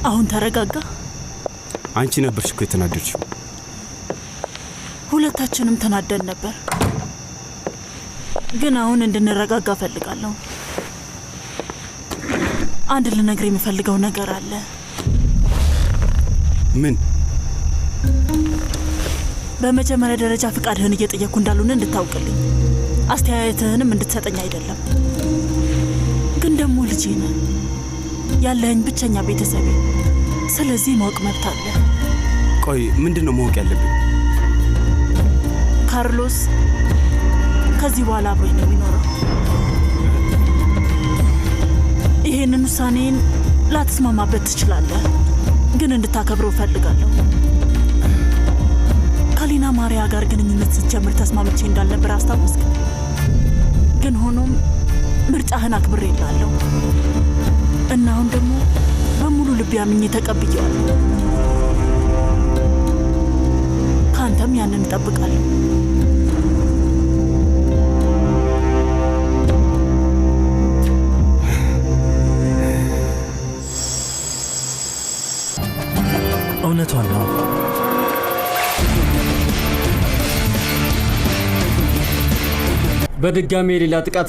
አሁን ተረጋጋ። አንቺ ነበርሽ እኮ የተናደድሽው። ሁለታችንም ተናደን ነበር፣ ግን አሁን እንድንረጋጋ እፈልጋለሁ። አንድ ልነግር የምፈልገው ነገር አለ። ምን? በመጀመሪያ ደረጃ ፍቃድህን እየጠየቅኩ እንዳልሆነ እንድታውቅልኝ፣ አስተያየትህንም እንድትሰጠኝ አይደለም። ግን ደግሞ ልጄ ነህ፣ ያለኸኝ ብቸኛ ቤተሰቤ። ስለዚህ ማወቅ መብት አለ። ቆይ ምንድን ነው ማወቅ ያለብኝ? ካርሎስ ከዚህ በኋላ አብሮኝ ነው የሚኖረው። ይሄንን ውሳኔን ላትስማማበት ትችላለህ፣ ግን እንድታከብረው እፈልጋለሁ። ከሊና ማሪያ ጋር ግንኙነት ስትጀምር ተስማምቼ እንዳልነበር አስታወስክ። ግን ሆኖም ምርጫህን አክብሬልሃለሁ እና አሁን ደግሞ በሙሉ ልቤ አምኜ ተቀብዬዋለሁ። ከአንተም ያንን እጠብቃለሁ። እውነቷን ነው። በድጋሚ የሌላ ጥቃት